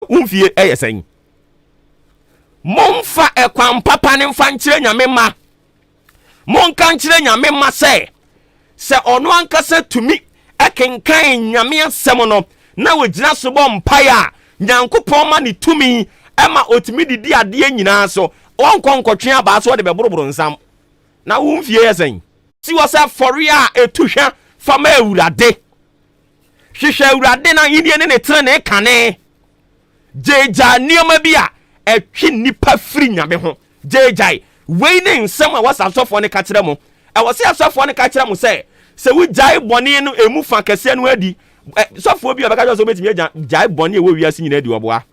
Wo mfie ɛyɛ sɛn? Momfa ɛkwan papa ne mfa nkyerɛ Nyame ma. Monka nkyerɛ Nyame ma sɛ, sɛ ɔno ankasa tumi ɛkenkan Nyame asɛm no na ogyina so bɔ mpaeɛ a, Nyankopɔn ma ne tumi ɛma otumi didi adeɛ nyinaa so. Ɔnkɔ nkɔtwe abaa so ɔde bɛboroboro nsam. Na wo mfie yɛ sɛn? Si wɔ sɛ afɔre a ɛtu hwa fa ma Awurade. Hwehwɛ Awurade n'ahennie ne ne tenenee kane. Gyaagyaa nneɛma bi a ɛtwe nnipa firi Nyame ho. Gyaagyae. Wei ne nsɛm a wɔsɛ asɔfoɔ no ka kyerɛ mo. Ɛwɔ sɛ asɔfoɔ no ka kyerɛ mo sɛ, sɛ wogyae bɔne no emu fa kɛseɛ no adi, sɔfoɔ bi a ɔbɛka kyerɛ sɛ wobɛtumi agya gyae bɔne a ɛwɔ wiase nyinaa adi, ɔboa.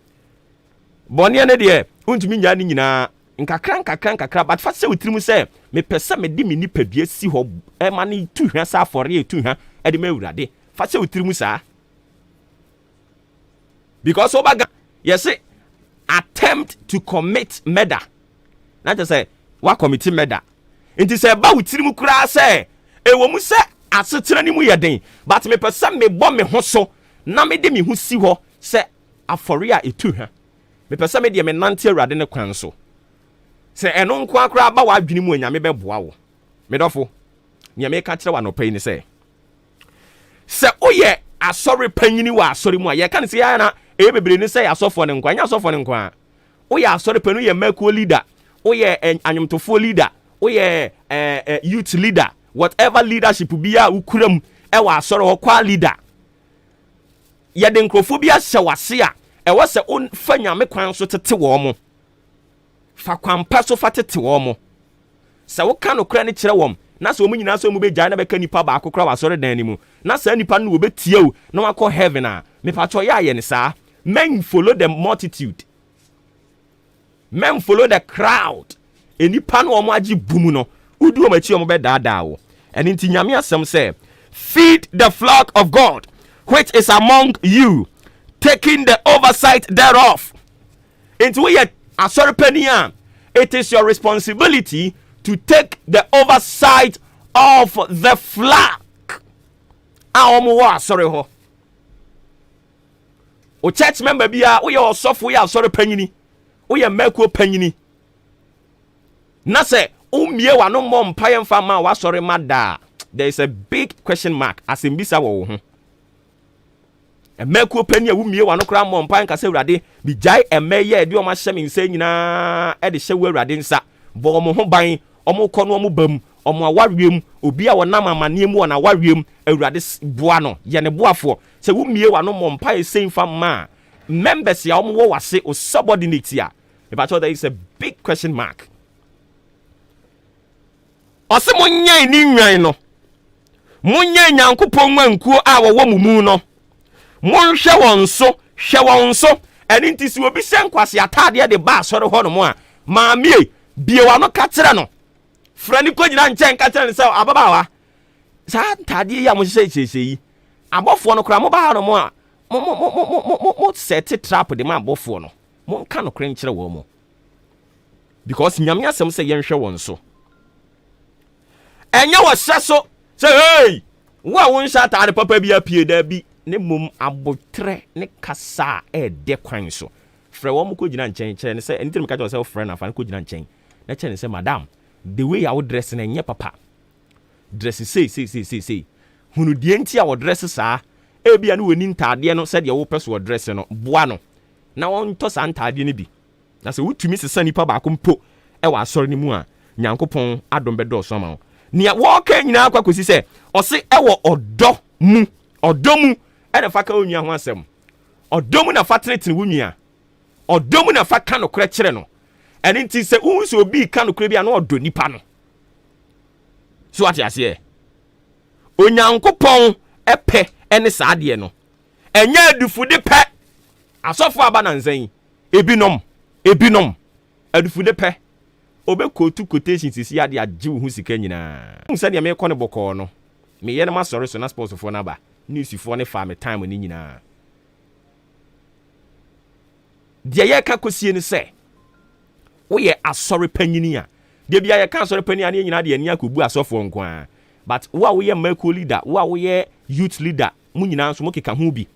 Bɔne no deɛ, wontumi nnyae ne nyinaa. Nkakra nkakra nkakra, but fa hyɛ wo tirim sɛ, mepɛ sɛ mede me nipadua si hɔ ma no tu hwa sɛ afɔreɛ a ɛtu hwa de ma Awurade. Fa hyɛ wo tirim saa. Because woba Ghana, yɛse attempt to commit murder. Na kyerɛ sɛ woakɔmiti murder. Nti sɛ ɛba wo tirim koraa sɛ, ɛwɔ mu sɛ asetena no mu yɛ den, but mepɛ sɛ mebɔ me ho so na mede me ho si hɔ sɛ afɔreɛ a ɛtu hwa. Mepɛ sɛ me deɛ menante Awurade ne kwan so. Sɛ ɛno nko ara koraa ba w'adwene mu a, Nyame bɛboa wo. Me dɔfo, nea meka kyerɛ wo anɔpa yi ne sɛ, sɛ woyɛ asɔre panyini wɔ asɔre mu a, yɛka no sɛ yɛa na ɛyɛ bebree ne sɛ yɛ asɔfoɔ no nko a, ɛnyɛ asɔfoɔ no nko a. Woyɛ asɔre panyin, woyɛ mmakuo leader, woyɛ anwomtofoɔ leader, woyɛ youth leader, whatever leadership biara a wokura mu ɛwɔ asɔre hɔ, choir leader. Yɛde nkurɔfoɔ bi ahyɛ w'ase a, ɛwɔ sɛ wofa Nyame kwan so tete wɔn mo. Fa kwan pa so fa tete wɔn mo. Sɛ woka nokorɛ no kyerɛ wɔn, na sɛ wɔn nyinaa sɛ wɔn bɛgyae na bɛka nipa baako koraa wɔ asɔredan no mu, na saa nipa no na wɔbɛtie wo na wakɔ heaven a, mepakyɛw yɛ ayɛ no saa. Men follow the multitude. Men follow the crowd. Nipa no wɔn agye bu mu no, wodi wɔn akyi wɔn bɛdaadaa wo. Ɛno nti Nyame asɛm sɛ, feed the flock of God which is among you, taking the oversight thereof. Nti woyɛ asɔre panin a, it is your responsibility to take the oversight of the flock a wɔn wɔ asɔre hɔ. O church member bi a woyɛ ɔsɔfo, woyɛ asɔre panyini, woyɛ mmakuo panyini, na sɛ wommie w'ano mmɔ mpaeɛ mfa ma w'asɔre ma daa, there is a big question mark, asɛmbisa wɔ wo ho. Mmakuo panyin a wommie w'ano koraa mmɔ mpaeɛ nka sɛ, Awurade, megyae ɛmɛ yi a ɛde ɔmo ahyɛ me nsa nyinaa ɛde hyɛ wo Awurade nsa, bɔ ɔmo ho ban, ɔmo kɔ no ɔmo ba mu, ɔmo awareɛ mu, obi a wɔnam amanneɛ mu wɔ n'awareɛ mu, Awurade boa no, yɛ ne boafoɔ. Sɛ wommie w'ano mmɔ mpaeɛ sei mfa mma a members a ɔmo wɔ w'ase, o subordinate a, mepakyɛw, there is a big question mark. Ɔsɛ monyɛn ne nnwan no, monyɛn Nyankopɔn nwankuo a wɔwɔ mo mu no, monhwɛ wɔn so, hwɛ wɔn so. Ɛno nti sɛ obi hyɛ nkwasi ataadeɛ de ba asɔre hɔ nom a, maame, bie w'ano ka kyerɛ no, frɛ ne kɔgyina nkyɛn ka kyerɛ no sɛ, ababaawa, saa ntaadeɛ yi a mohyehyɛ hyehyɛ yi, abɔfoɔ no koraa moba ha nom a, mo mo mo mo mo mo mo set trap de ma abɔfoɔ no. Monka nokorɛ nkyerɛ wɔn mo, because Nyame asɛm sɛ yɛnhwɛ wɔn so. Ɛnyɛ wɔ hyɛ so sɛ, hey, wo a wonhyɛ ataade papa bi apue daa bi, ne mmom abotrɛ ne kasa a ɛɛdɛ kwan so. Frɛ wɔn kɔgyina nkyɛn, kyerɛ ne sɛ, ɛno nti na meka kyerɛ wo sɛ wofrɛ no afa no kɔgyina nkyɛn na kyerɛ ne sɛ, madam, the way a wo dress no ɛnyɛ papa, dress sei sei sei sei sei. Hunu deɛ nti a wɔdress saa. Ebia ne wɔni ntaadeɛ no sɛdeɛ wopɛ so wɔdress no. Boa no na wɔntɔ saa ntaadeɛ no bi. Na sɛ wotumi sesa nipa baako mpo ɛwɔ asɔre no mu a, Nyankopɔn adom bɛdɔɔso ama wo. Nea wɔreka nyinaa kɔ akɔsi sɛ ɔse ɛwɔ ɔdɔ mu. Ɔdɔ mu ɛna fa ka wo nua ho asɛm. Ɔdɔ mu na fa tenetene wo nua. Ɔdɔ mu na fa ka nokorɛ kyerɛ no. Ɛno nti sɛ wohu sɛ obi ka nokorɛ bi a, na ɔdɔ nipa no so, ate aseɛ? Onyankopɔn ɛpɛ ɛne saa adeɛ no. Ɛnyɛ adufude pɛ. Asɔfo aba nansa yi, ebinom adufude pɛ, obɛkootu quotation sisi ade agye wo ho sika nyinaa. Sɛdeɛ mekɔ no bɔkɔɔ no, meyɛ no masɔre so na sportsfoɔ no aba, newsfoɔ no fa me time no nyinaa. Deɛ yɛka kɔsie no sɛ, woyɛ asɔre panyini a, deɛ bia yɛka asɔre panyin a, ne nyinaa deɛ ani akɔbu asɔfoɔ nko ara. But wo a woyɛ mmakuo leader, wo a woyɛ youth leader, mo nyinaa nso mokeka ho bi.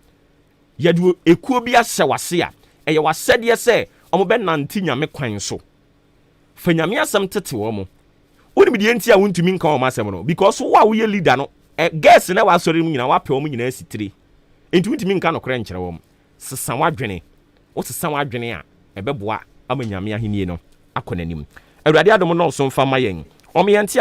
Yɛde ekuo bi ahyɛ w'ase a, Ɛyɛ w'asɛdeɛ sɛ ɔmo bɛnante Nyame kwan so. Fa Nyame asɛm tete wɔ mo. Wonim deɛ nti a wontumi nka wɔn asɛm no? Because wo a woyɛ leader no, girls na w'asɔre mu nyinaa, wapɛ wɔn nyinaa si tire, nti wontumi nka nokorɛ nkyerɛ wɔn. Sesa w'adwene. Wosesa w'adwene a, ɛbɛboa ama Nyame ahennie no akɔ n'anim. Awurade adom nɔɔso mfa ma yɛn. Ɔmo yɛn te.